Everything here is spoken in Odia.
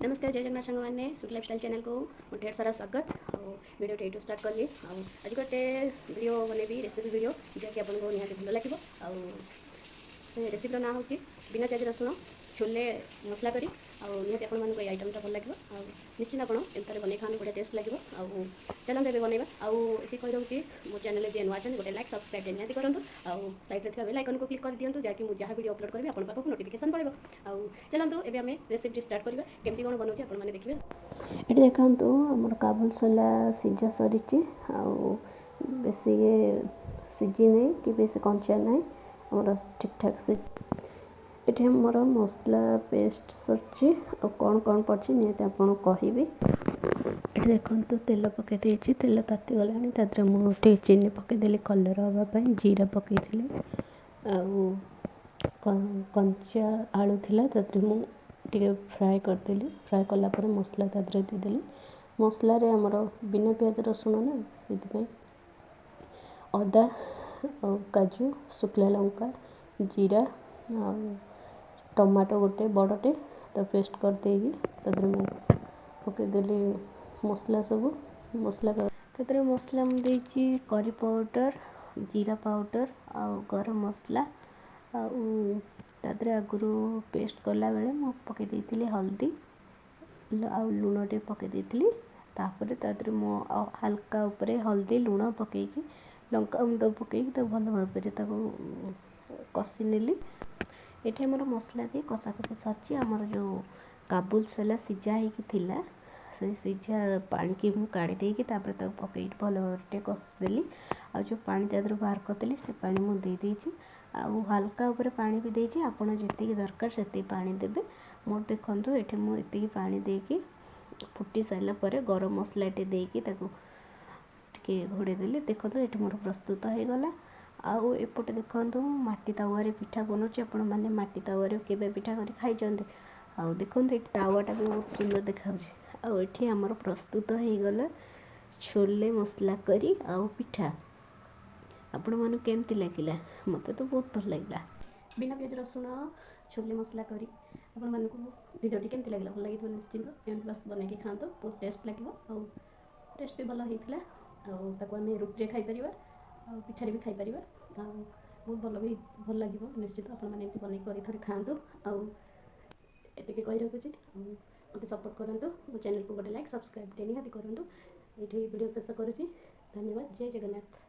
ନମସ୍କାର, ଜୟ ଜଗନ୍ନାଥ ସାଙ୍ଗମାନେ। ସୁଖ ଲାଇଫଷ୍ଟାଇଲ୍ ଚ୍ୟାନେଲକୁ ମୁଁ ଢେର ସାରା ସ୍ୱାଗତ। ଆଉ ଭିଡ଼ିଓଟି ଏଇଠୁ ଷ୍ଟାର୍ଟ କଲି। ଆଉ ଆଜି ଗୋଟେ ଭିଡ଼ିଓ ବନେଇବି, ରେସିପି ଭିଡ଼ିଓ, ଯାହାକି ଆପଣଙ୍କୁ ନିହାତି ଭଲ ଲାଗିବ। ଆଉ ସେ ରେସିପିର ନାଁ ହେଉଛି ବିନା ପିଆଜ ରସୁଣ ଛୋଲେ ମସଲା କରି। ଆଉ ନିହାତି ଆପଣମାନଙ୍କୁ ଏଇ ଆଇଟମ୍ଟା ଭଲ ଲାଗିବ। ଆଉ ନିଶ୍ଚିନ୍ତ ଆପଣ ଏମିତି ଥରେ ବନେଇ ଖାଆନ୍ତୁ, ବଢ଼ିଆ ଟେଷ୍ଟ ଲାଗିବ। ଆଉ ଚାଲନ୍ତୁ, ଏବେ ବନେଇବା। ଆଉ ଏତିକି କହି ରହୁଛି, ମୋ ଚ୍ୟାନେଲରେ ଯିଏ ନୂଆ ଅଛନ୍ତି, ଗୋଟେ ଲାଇକ୍, ସବସ୍କ୍ରାଇବ୍ ନିହାତି କରନ୍ତୁ। ଆଉ ସାଇଡ଼୍ରେ ଥିବା ବେଲ୍ ଆଇକନ୍କୁ କ୍ଲିକ୍ କରିଦିଅନ୍ତୁ, ଯାହାକି ମୁଁ ଯାହା ଭିଡ଼ିଓ ଅପଲୋଡ଼ କରିବି, ଆପଣଙ୍କ ପାଖକୁ ନୋଟିଫିକେସନ୍ ପଳେଇବ। ଆଉ ଚାଲନ୍ତୁ, ଏବେ ଆମେ ରେସିପିଟି ଷ୍ଟାର୍ଟ କରିବା। କେମିତି କ'ଣ ବନାଉଛି, ଆପଣମାନେ ଦେଖିବେ। ଏଠି ଦେଖନ୍ତୁ, ଆମର କାବୁଲ ସୋଲା ସିଝା ସରିଛି। ଆଉ ବେଶୀ ସିଝି ନାହିଁ କି ବେଶୀ କଞ୍ଚା ନାହିଁ, ଆମର ଠିକ୍ଠାକ୍ ସେ। ଏଠି ଆମର ମସଲା ପେଷ୍ଟ ସରିଛି। ଆଉ କ'ଣ କ'ଣ ପଡ଼ିଛି, ନିହାତି ଆପଣଙ୍କୁ କହିବି। ଏଠି ଦେଖନ୍ତୁ, ତେଲ ପକାଇ ଦେଇଛି, ତେଲ ତାତିଗଲାଣି। ତା ଦେହରେ ମୁଁ ଟିକେ ଚିନି ପକାଇଦେଲି କଲର୍ ହେବା ପାଇଁ, ଜିରା ପକାଇଥିଲି। ଆଉ କଞ୍ଚା ଆଳୁ ଥିଲା, ତା ଦେହରେ ମୁଁ ଟିକେ ଫ୍ରାଏ କରିଦେଲି। ଫ୍ରାଏ କଲା ପରେ ମସଲା ତା ଦେହରେ ଦେଇଦେଲି। ମସଲାରେ ଆମର ବିନା ପିଆଜ ରସୁଣ ନା, ସେଥିପାଇଁ ଅଦା ଆଉ କାଜୁ, ଶୁଖିଲା ଲଙ୍କା, ଜିରା ଆଉ ଟମାଟୋ ଗୋଟେ ବଡ଼ଟେ, ତା ପେଷ୍ଟ କରିଦେଇକି ତା ଦେହରେ ମୁଁ ପକାଇଦେଲି। ମସଲା ସବୁ ମସଲା, ତା ଦେହରେ ମସଲା ମୁଁ ଦେଇଛି କରି ପାଉଡ଼ର, ଜିରା ପାଉଡ଼ର ଆଉ ଗରମ ମସଲା। ଆଉ ତା ଦେହରେ ଆଗରୁ ପେଷ୍ଟ କଲାବେଳେ ମୁଁ ପକାଇ ଦେଇଥିଲି ହଳଦୀ ଆଉ ଲୁଣ ଟିକେ ପକାଇ ଦେଇଥିଲି। ତାପରେ ତା ଦେହରେ ମୁଁ ହାଲକା ଉପରେ ହଳଦୀ, ଲୁଣ ପକାଇକି, ଲଙ୍କା ଗୁଣ୍ଡ ପକାଇକି ତାକୁ ଭଲ ଭାବରେ ତାକୁ କଷି ନେଲି। ଏଠି ଆମର ମସଲା ଦେଇ କଷାକଷି ସରିଛି। ଆମର ଯେଉଁ କାବୁଲ ସୋଲା ସିଝା ହେଇକି ଥିଲା, ସେ ସିଝା ପାଣିକି ମୁଁ କାଢ଼ି ଦେଇକି ତାପରେ ତାକୁ ପକାଇକି ଭଲ ଭାବରେ ଟିକେ କଷିଦେଲି। ଆଉ ଯେଉଁ ପାଣି ତା ଦେହରୁ ବାହାର କରିଥିଲି, ସେ ପାଣି ମୁଁ ଦେଇଦେଇଛି। ଆଉ ହାଲକା ଉପରେ ପାଣି ବି ଦେଇଛି। ଆପଣ ଯେତିକି ଦରକାର ସେତିକି ପାଣି ଦେବେ। ମୋର ଦେଖନ୍ତୁ, ଏଠି ମୁଁ ଏତିକି ପାଣି ଦେଇକି ଫୁଟି ସାରିଲା ପରେ ଗରମ ମସଲାଟେ ଦେଇକି ତାକୁ ଟିକେ ଘୋଡ଼େଇ ଦେଲି। ଦେଖନ୍ତୁ, ଏଠି ମୋର ପ୍ରସ୍ତୁତ ହେଇଗଲା। ଆଉ ଏପଟେ ଦେଖନ୍ତୁ, ମୁଁ ମାଟି ତାୱାରେ ପିଠା ବନାଉଛି। ଆପଣମାନେ ମାଟି ତାୱାରେ କେବେ ପିଠା କରି ଖାଇଛନ୍ତି? ଆଉ ଦେଖନ୍ତୁ, ଏଠି ତାୱାଟା ବି ବହୁତ ସୁନ୍ଦର ଦେଖାଯାଉଛି। ଆଉ ଏଠି ଆମର ପ୍ରସ୍ତୁତ ହେଇଗଲା ଛୋଲେ ମସଲା କରି ଆଉ ପିଠା। ଆପଣମାନଙ୍କୁ କେମିତି ଲାଗିଲା? ମୋତେ ତ ବହୁତ ଭଲ ଲାଗିଲା। ବିନା ପିଆଜ ରସୁଣ ଛୋଲେ ମସଲା କରି ଆପଣମାନଙ୍କୁ ଭିଡ଼ିଓଟି କେମିତି ଲାଗିଲା? ଭଲ ଲାଗିଥିବ ନିଶ୍ଚିନ୍ତ। ଏମିତି ବାସ୍ ବନେଇକି ଖାଆନ୍ତୁ, ବହୁତ ଟେଷ୍ଟ ଲାଗିବ। ଆଉ ଟେଷ୍ଟ ବି ଭଲ ହେଇଥିଲା। ଆଉ ତାକୁ ଆମେ ରୁଟିରେ ଖାଇପାରିବା ଆଉ ପିଠାରେ ବି ଖାଇପାରିବା। ଆଉ ବହୁତ ଭଲ ବି ଭଲ ଲାଗିବ। ନିଶ୍ଚିତ ଆପଣମାନେ ଏମିତି ବନେଇକି କରି ଥରେ ଖାଆନ୍ତୁ। ଆଉ ଏତିକି କହି ରଖୁଛି। ଆଉ ମୋତେ ସପୋର୍ଟ କରନ୍ତୁ, ମୋ ଚ୍ୟାନେଲକୁ ଗୋଟେ ଲାଇକ୍, ସବସ୍କ୍ରାଇବ୍ ନିହାତି କରନ୍ତୁ। ଏଇଠି ଭିଡ଼ିଓ ଶେଷ କରୁଛି। ଧନ୍ୟବାଦ, ଜୟ ଜଗନ୍ନାଥ।